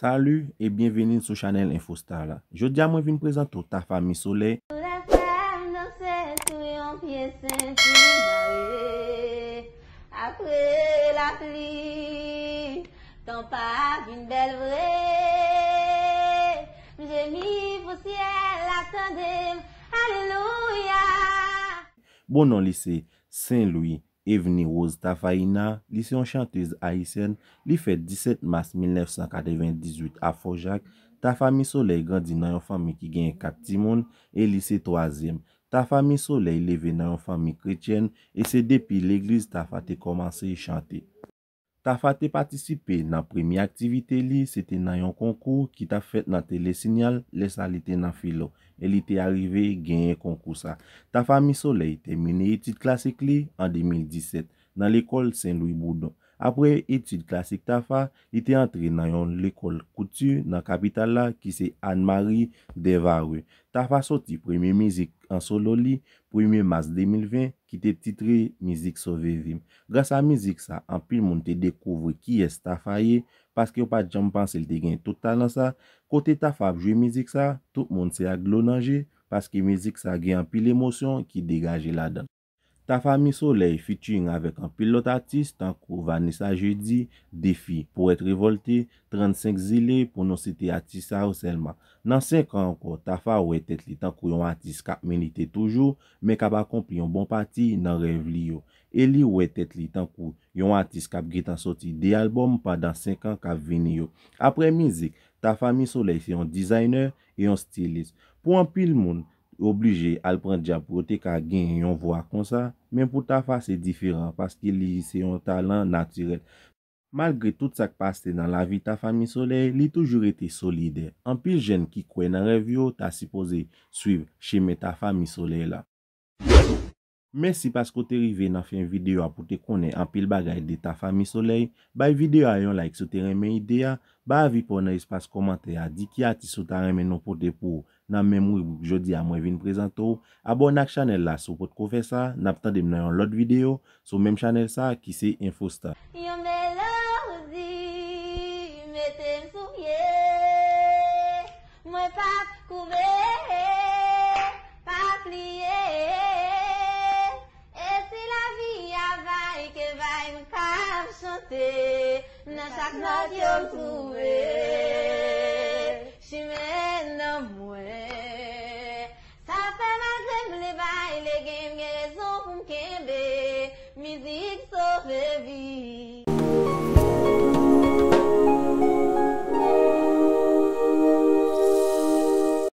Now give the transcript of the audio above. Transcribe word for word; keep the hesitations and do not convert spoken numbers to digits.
Salut e byenveni sou chanèl Infostar la. Jodi a mwen vin prezante w Tafa Mi Solèy. Tout lè sa m danse sou yon pye senti m bare. Apre lapli, tan pa vin bèl vre. M jemi pou syèl la tande m, alelouya. Bon non li se Saint Louis Evnie Rose Tafaina, li se yon chantèz ayisyèn. Li fèt disèt mas mil nèf san katrevendizuit a Fòjak. Tafa Mi Solèy grandi nan yon fanmi ki genyen kat timoun e li se twazyèm. Tafa Mi Solèy leve nan yon fanmi kretyèn e se depi legliz Tafa te kòmanse chante. Tafa te patisipe nan premye aktivite li, se te nan yon konkou ki t ap fèt nan Telesinyal, lè sa li te nan filo, e li te arive genyen konkou sa. Tafa Mi Solèy tèmine etid klasik li an de mil disèt nan lekòl Sen Lwi Boudon. Apre etid klasik Tafa, li te antre nan yon lekòl kouti nan kapital la ki se Anne Marie Desvareux. Tafa soti premye mizik an solo li premye mas de mil ven ki te titre Mizik Sove Vi M. Gras a mizik sa, anpil moun te dekouvri kiyès Tafa ye, paske yo pa t janm panse l te gen tout talan sa. Kote Tafa ap jwe mizik sa, tout moun se ak dlo nan je, paske mizik sa gen anpil emosyon ki degaje ladan l. Tafa Mi Solèy featuring avèk anpil lòt atis tankou Vanessa Jeudi, Defi, Powèt Revòlte, trannsenk Zile, pou nou site atis sa yo sèlman. Nan senk an ankò, Tafa wè tèt li tankou yon atis k ap milite toujou, men k ap akonpli yon bon pati nan rèv li yo. E li wè tèt li tankou yon atis k ap gentan soti de albòm pandan senk an k ap vini yo. Apre mizik, Tafa Mi Solèy se yon dizayner e yon stilis. Pou anpil moun, oblije al pran djab pou yo te ka genyen yon vwa konsa, men pou Tafa se diferan, paske li se yon talan natirèl. Malgre tout sa k pase nan lavi Tafa Mi Solèy, li toujou rete solidè. Anpil jèn ki kwè nan rèv yo ta sipoze swiv chemen Tafa Mi Solèy la. Mèsi paske w te rive nan fen videyo a pou w te konnen anpil bagay de Tafa Mi Solèy. Bay videyo a yon like si w te renmen ide a. Bay avi pa w nan espas kòmantè a, di ki atis ou ta renmen nou pote pou ou nan menm ribrik jodi a mwen vin prezante w. Abòne ak chanèl la si w potko fè sa. N ap tande m nan yon lòt videyo sou menm chanèl sa ki se Infostar. Yon melodi mete m sou pye, mwen p ap koube, p ap pliye. E si lavi a vay ke vay, m k ap chante nan chak nòt yo twouve chimen nan mwen. Sa fè malgre m le bay, le gen, m gen rezon pou m kenbe. Mizik sove vi.